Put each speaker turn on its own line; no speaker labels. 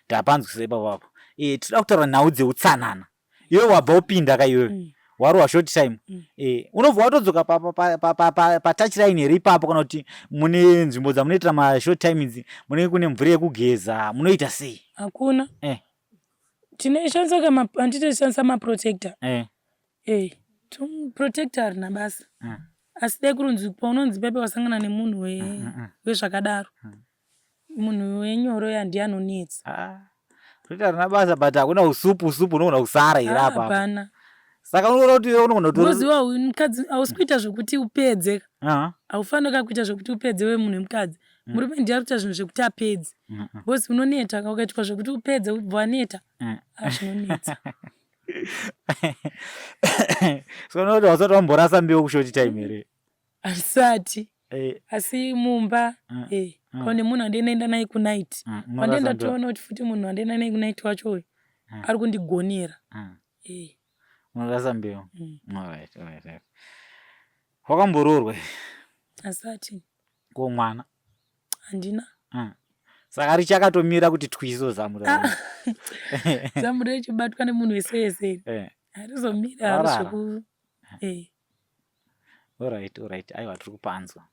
Tapanzwisa ipapo apo. Eh, tinoda kutaura nhau dzeutsanana. Iwe wabva upinda ka iwewe. Warohwa short time. Eh, unobva watodzoka pa pa pa pa pa pa touch line here ipapo kana kuti mune nzvimbo dzamunoitira ma short time idzi munenge kune mvura yekugeza munoita sei?
Hakuna. Tinoishandisa kama handiti ma protector. Eh, protector harina basa. Asi dai kurunzi paunonzi pepe wasangana nemunhu wezvakadaro. Munhu wenyoro ya ndiye anonetsa.
Ah. Protector harina basa but hakuna usupu usupu unogona kusara here apa.
Hapana.
Saka unoona kuti iwe unogona kutori
Unoziva uyu mukadzi hausi kuita zvekuti upedze. Haufaniri kuita zvekuti upedze we munhu wemukadzi. Murume ndiye ari kuita zvinhu zvekuti apedze. Because unoneta ukaitwa zvekuti upedze ubva waneta. Ah, zvinonetsa.
So unoona kuti hausati wamborasa mbeu kushort time here?
Handisati. Asi mumba pane munhu wandinoenda naye kunight. Wandinoenda toona kuti futi munhu wandinoenda naye kunight wacho uyu ari kundigonera.
Unorasa mbeu. Alright, alright, alright. Wakamboroorwa here?
Asati.
Ko mwana?
Handina.
Saka richakatomira kuti twiso zamu
rako. Zamu richibatwa nemunhu wese wese. Harizomira
Rarara.
zveku
Alright, alright. Aiwa tiri kupanzwa.